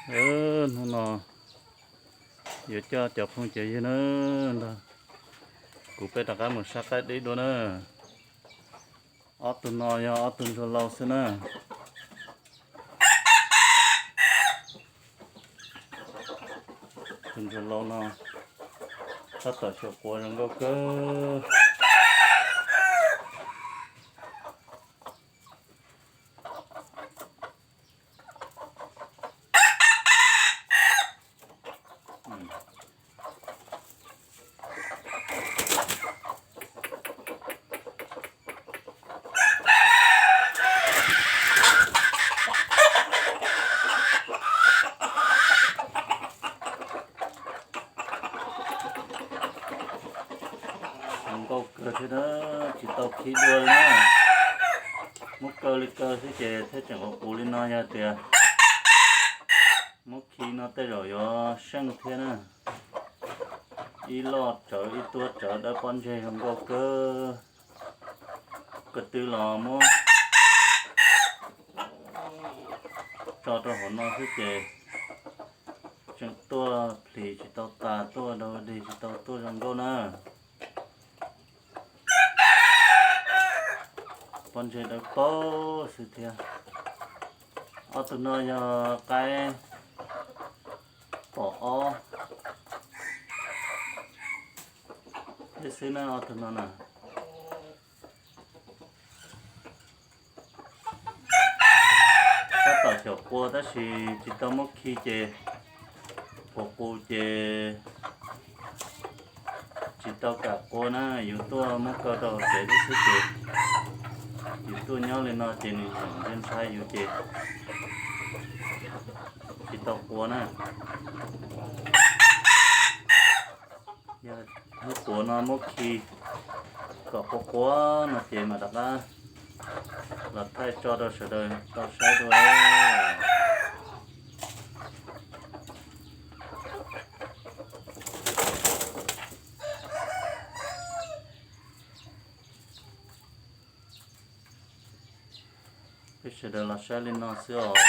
Hnub no yuav coj cov phooj cov ywg na, nrog kuv peb rov qab mus saib qaib dib dua na. Ob tug no yog ob tug ntsuag lau xwb na. Tus ntsuag lau no tab tom xyaum qua zoo nkauj kawg. Zoo nkauj kawg thiab na, tsis tau khi dua li na. Muab kaw li kaw xwb ces thiaj tseem qus qus li no, yog tias muab khi no tej zaum yuav seej thiab na. Ib loj tsawv ib tuab tsawv, dawb pob ntseg zoo nkauj kawg. Ko tw los muab tso rau hauv no xwb ces tseem tuaj plis tsis tau tas, tuaj dau dig tsis tau tuaj zoo nkauj na. Pob ntseg dawb paug xwb thiab. Ob tug no yog qaib pom ob thiab xwb na, ob tug no na. Tab tom xyaum qua tab sis tsis tau muab khi ces qus qus ces tsis tau kam qua na, yus tuaj muab kaw rau hauv tsev tib xwb ces yus tuaj nyob li no ces nws tseem ntshai ntshai yus ces tsis tau qua na. Yog hnub puav no muab khi kom qua qua no ces mam rov qab los thaij tso rau sawv daws tau saib dua. Peb sawv daws los saib li no xwb os.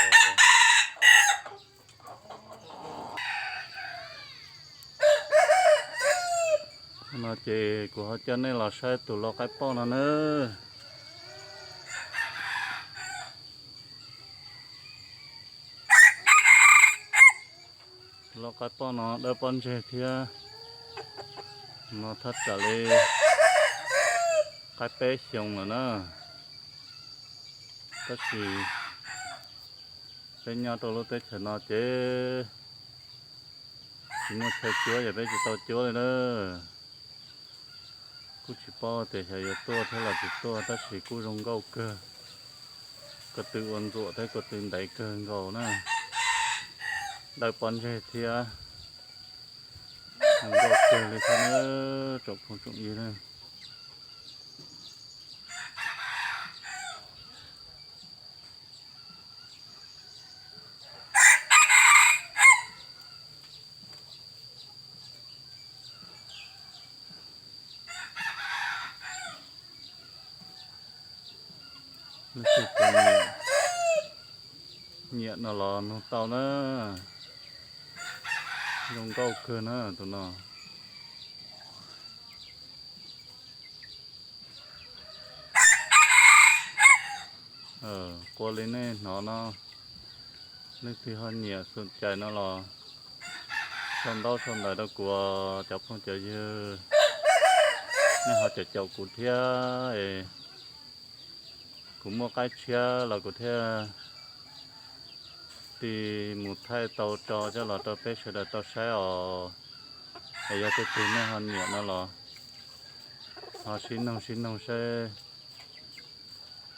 No ces kuv ho coj nej los saib tus lau qaib poj no nawb. Lau qaib poj no dawb pob ntseg thiab, no thaj tsam li qaib peb xyoo lawm na. Tab sis peb nyob rau lub teb chaws no ces tsis muaj chaw cuab ces peb tsis tau cuab li na. Kuj tsis paub tias xyov yuav tuaj thiab los tsis tuaj tab sis kuj zoo nkauj kawg. Ko tw ua ntxuam thiab ko tw ntev kawg nkaus na. Dawb pob ntseg thiab, zoo nkauj kawg li thiab na tsoom phooj tsoom ywg na. Leej twg puas nyiam no los nug tau na. Zoo nkauj kawg na tus no. Qua li nej hnov no, leej twg ho nyiam xum cais no los sau ntaub sau ntawv rau kuv, cov phooj cov ywg, nej ho caum caum kuv thiab. Kuv muaj qaib tshiab los kuv thiaj li mus thaij tau tso coj los rau peb sawv daws tau saib os. Es yog tej tug nej ho nyiam no los ho sib noog sib noog saib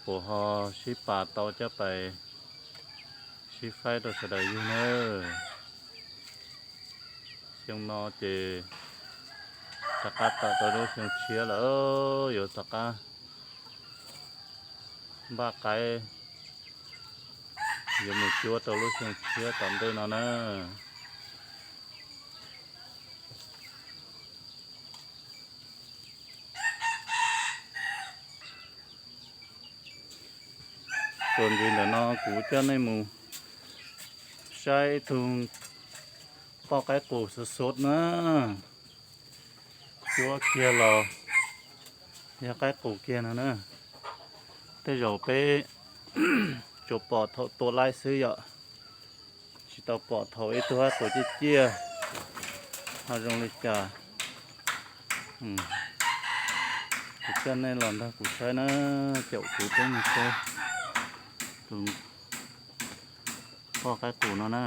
puas ho sib pab tau coj pais sib faib rau sawv daws yug nawb. Xyoo no ces rov qab tawm rau lub xyoo tshiab lawm, yuav rov qab npaj qaib yuav mus cuab rau lub xyoo tshiab tom ntej no na. Txuas ntxiv ntawm no kuv coj nej mus Saib ib tug poj qaib qus xuv xuv na, cuab kiag los yog qaib qus kiag no na. Tej zaum peb tsuas pom thaum tua laib xwb yom, tsis tau pom thaum ib tug qaib qus ciaj ciaj ho zoo li cas. Kuv coj nej los nrog kuv saib na, caum kuv peb mus saib tus poj qaib qus no na.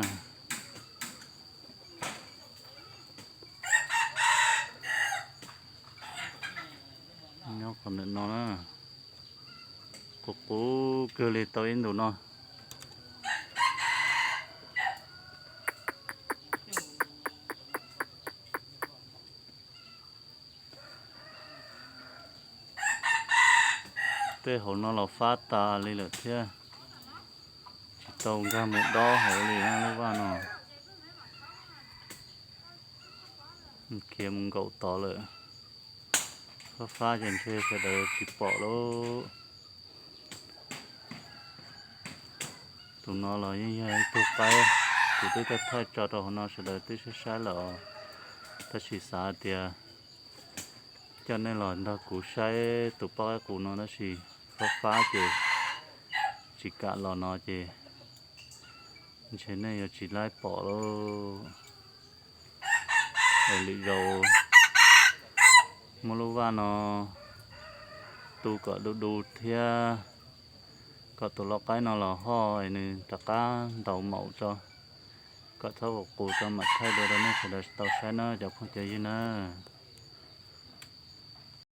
Nyob qhov ntawm no na, qus qus kawg li tau ib ntus no. Tej hauv no los fab tas li lawm thiab, tsis tau nkag mus dob hauv li na lub vaj no. Khiav mus nkaum tod lawm. Fab fab ces ntshe sawv daws tsis pom lauj. Tus no los yeej yog ib tug qaib kuv twb thaij thaij tso rau hauv no sawv daws twb saib saib lawm os. Tab sis xav hais tias coj nej los nrog kuv saib tus poj qaib qus no tab sis fab fab ces tsis kam los no ces ntshe nej yuav tsis laib pom lauj. Es lwm zaus muab lub vaj no tu kom du du thiab kom tus lau qaib no los hoj es nws rov qab ntaus maum tso, kom txhob qus qus tso mam thaij dua rau nej sawv daws tau saib na cov phooj cov ywg na.